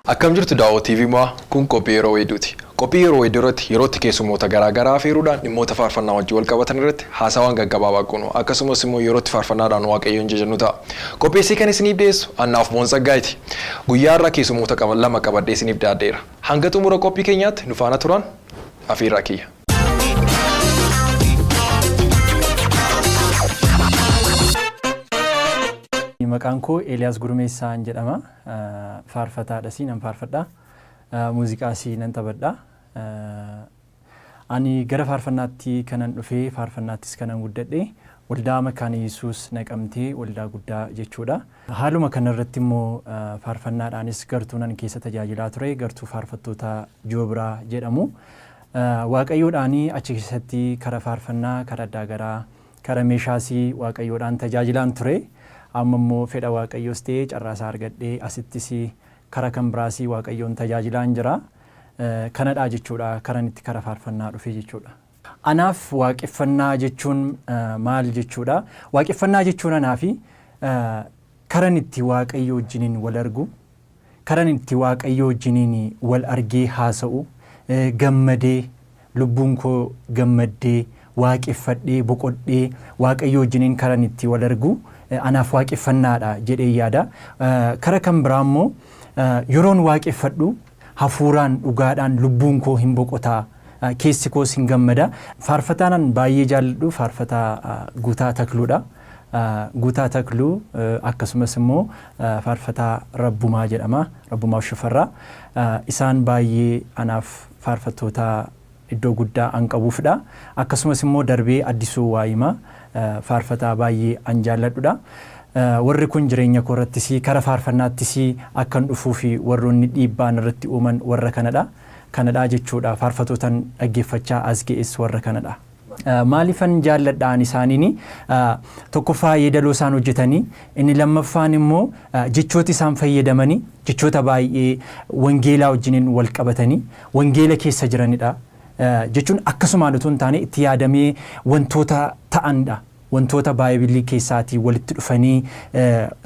Akkam jirtu Daawoo TV mo'aa kun qophii yeroo weedduuti. Qophii yeroo weedduu irratti yerootti keessummoota garaa garaa affeeruudhaan dhimmoota faarfannaa wajjin wal qabatan irratti haasawaan gaggabaabaa goonu akkasumas immoo yerootti faarfannaadhaan Waaqayyoon jajannu ta'a. Qopheessee kan isiniif dhiyeessu annaaf Boon Tsaggaayiti. Guyyaa har'aa keessummoota lama qabadhee isiniif dhiyaadheera. Hanga xumura qophii keenyaatti nu faana turan afeerraa kiyya. Maqaan koo Eeliyaas Gurmeessaan jedhama. Faarfataadhas nan faarfadha. Muuziqaas nan taphadha. Ani gara faarfannaatti kanan dhufee faarfannaattis kanan guddadhe waldaa Makaana Yesuus Naqamtee waldaa guddaa jechuudha. Haaluma kanarratti immoo faarfannaadhaanis gartuu nan keessa tajaajilaa ture gartuu faarfattoota Joobiraa jedhamu. Waaqayyoodhaan achi keessatti kara faarfannaa kara addaa garaa kara meeshaas Waaqayyoodhaan tajaajilaan ture. Amma immoo fedha Waaqayyoos ta'ee carraasaa argadhee asittis kara kan biraas Waaqayyoon tajaajilaan jira. Kanadhaa jechuudha karan itti kara faarfannaa dhufe jechuudha. Anaaf waaqeffannaa jechuun maal jechuudha? Waaqeffannaa jechuun anaaf karan itti Waaqayyo wajjiniin wal argu, karan itti Waaqayyo wajjiniin wal argee haasa'u, gammadee lubbuun koo gammaddee waaqeffadhee boqodhee Waaqayyo wajjiniin karan itti wal argu anaaf waaqeffannaadha jedhee yaada. Kara kan biraa immoo yeroon waaqeffadhu hafuuraan dhugaadhaan lubbuun koo hin boqotaa keessi koos hin gammada. Faarfataan an baay'ee jaalladhu faarfataa Guutaa Takluudha. Guutaa Takluu akkasumas immoo faarfataa Rabbumaa jedhama. Rabbumaa Shifarraa. Isaan baay'ee anaaf faarfattoota iddoo guddaa an qabuufidha. Akkasumas immoo darbee Addisuu Waayimaa faarfataa baay'ee an jaalladhudha. Warri kun jireenya koo irrattis kara faarfannaattis akkan dhufuu fi warroonni dhiibbaa irratti uuman warra kanadha. Kanadha jechuudha. Faarfatootan dhaggeeffachaa as ga'es warra kanadha. Maaliifan jaalladha ani isaaniini tokkoffaa yeedaloo isaan hojjetanii inni lammaffaan immoo jechooti isaan fayyadamanii jechoota baay'ee wangeelaa wajjiniin wal qabatanii wangeela keessa jiranidha. Jechuun akkasumaan utuu hin taane itti yaadamee wantoota ta'anidha. Wantoota baay'ibilii keessaatii walitti dhufanii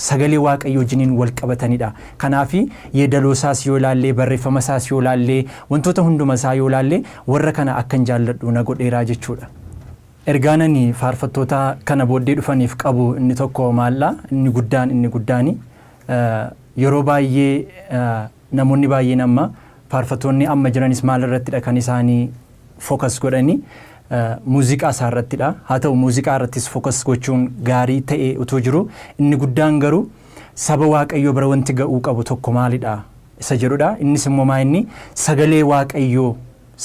sagalee Waaqayyoo wajjiniin wal qabatanidha. Kanaaf yeedaloo isaas yoo ilaalle barreeffama isaas yoo ilaalle wantoota hunduma isaa yoo ilaalle warra kana akkan jaalladhu na godheeraa jechuudha. Ergaan ani faarfattoota kana booddee dhufaniif qabu inni tokko maalla? Inni guddaan inni guddaani yeroo baay'ee namoonni baay'een amma faarfattoonni amma jiranis maal irrattidha kan isaanii focus godhanii muuziqaa isaa irrattidha. Haa ta'u muuziqaa irrattis focus gochuun gaarii ta'e utuu jiru inni guddaan garuu saba Waaqayyoo bira wanti ga'uu qabu tokko maalidha isa jedhudha. Innis immoo maa inni sagalee Waaqayyoo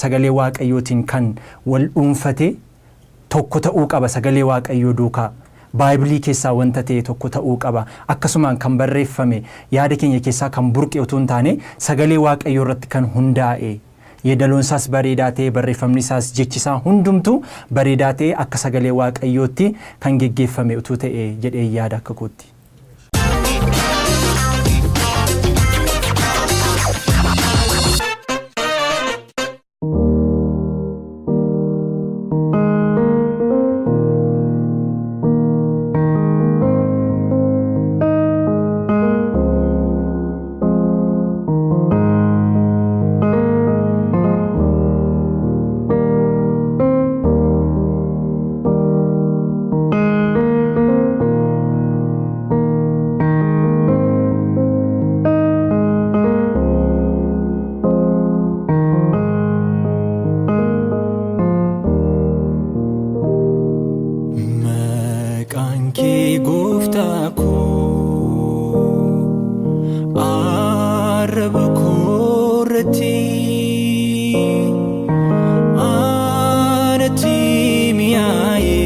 sagalee Waaqayyootiin kan wal dhuunfate tokko ta'uu qaba sagalee Waaqayyoo duukaa. Baaybilii keessaa wanta ta'e tokko ta'uu qaba. Akkasumaan kan barreeffame yaada keenya keessaa kan burqe utuu hin taane sagalee Waaqayyoo irratti kan hundaa'e. Yeedaloon isaas bareedaa ta'e barreeffamni isaas jechi isaa hundumtuu bareedaa ta'e akka sagalee Waaqayyootti kan geggeeffame utuu ta'e jedhee yaada akka kootti. Maqaan kee gooftaa koo arraba koo irratti anatti mi'aaye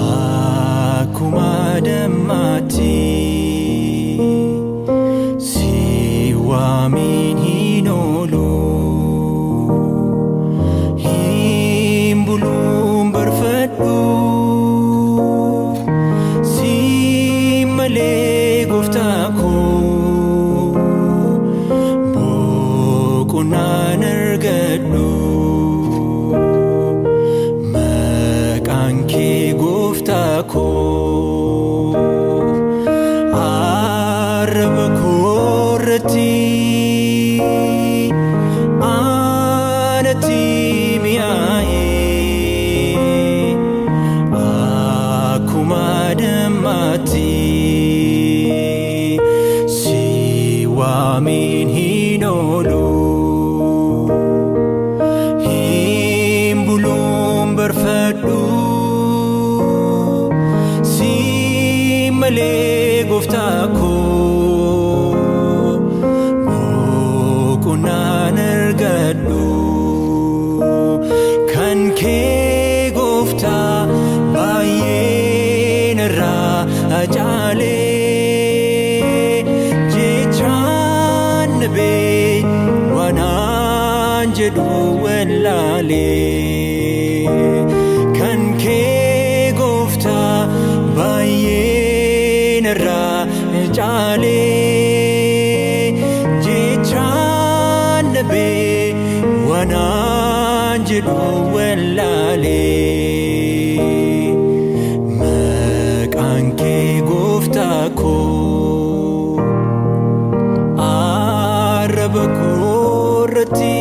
akkuma dammaatti si waamiin hin oolu hin buluun barfadhu si malee gooftaa koo boqonnaan argadhu maqaan kee gooftaa koo arraba koo Waanaan jedhu wallaalee kan kee gooftaa baay'ee narraa caalee jechaan dhabee waanaan jedhu wallaalee maqaan kee gooftaa koo arraba koorratti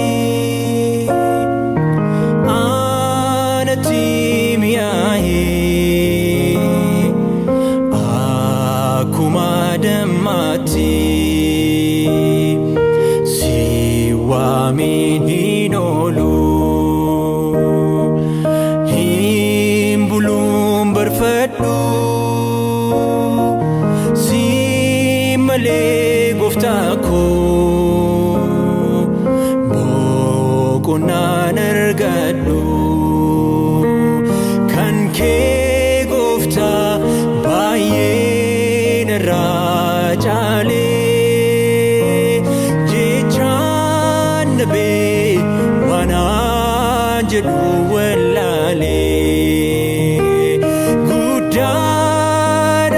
anatti mi'aahee akkuma dammaatti si waameen hin oolu hin buluun barfadhu si malee gooftaa koo boqonnaan argadhu kan kee gooftaa baay'ee narraa caalee jechaan dhabee waanaan jedhu wallaalee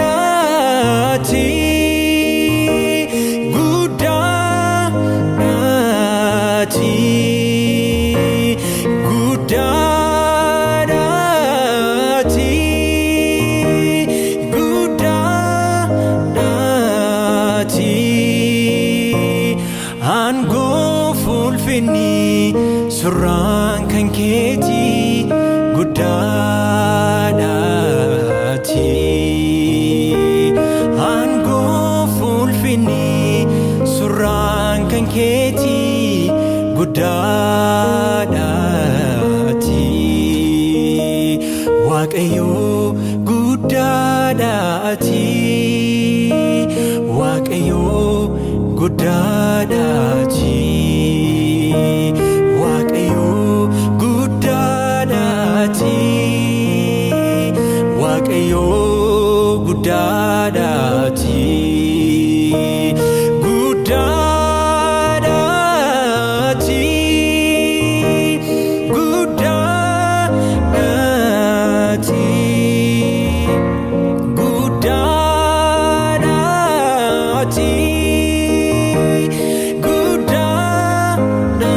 guddaadhaati guddaadhaati guddaadhaati guddaadhaati aangoo ulfinni surraan kan keetii guddaadhaati aangoo ulfinni surraan kan keetii guddaadhaati Waaqayyoo guddaadhaati Waaqayyoo guddaadhaati Waaqayyoo guddaadhaati Waaqayyoo guddaadhaati guddaadhaati guddaadhaati guddaadhaati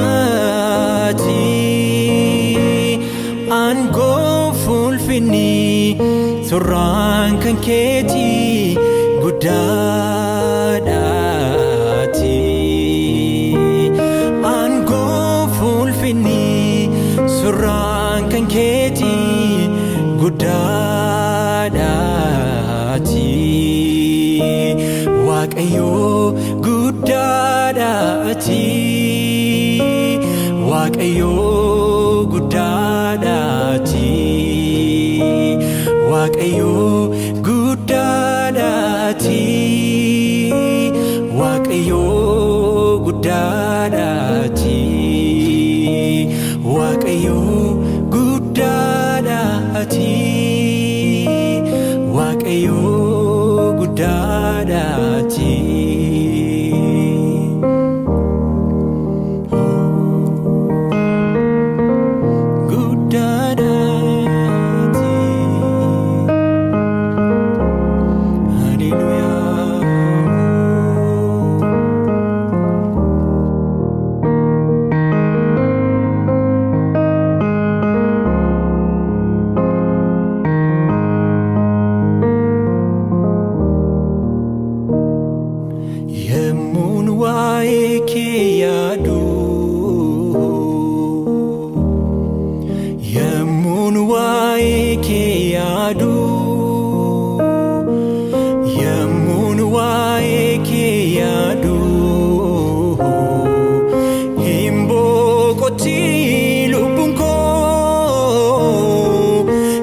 guddaadhaati aangoo ulfinni surraan kan keetii guddaadhaati aangoo ulfinni surraan kan keetii guddaadhaati Waaqayyoo guddaadhaati Waaqayyoo guddaadhaati Waaqayyoo guddaadhaati Waaqayyoo guddaadhaati Waaqayyoo guddaadhaati Waaqayyoo guddaadhaati. Guddaadhaati. Hallelujah. Yemmuun waa'ee kee yaadu Yemmuun waa'ee kee yaadu Yemmuun waa'ee kee yaadu Hin boqotti lubbuun koo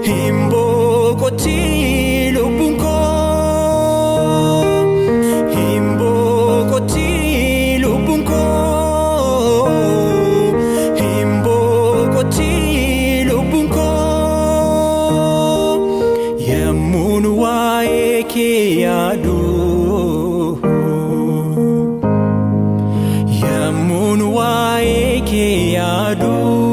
Hin boqotti lubbuun koo Hin boqotti lubbuun koo Hin boqotti lubbuun koo Yemmuun waa'ee kee yaadu Yemmuun waa'ee kee yaadu.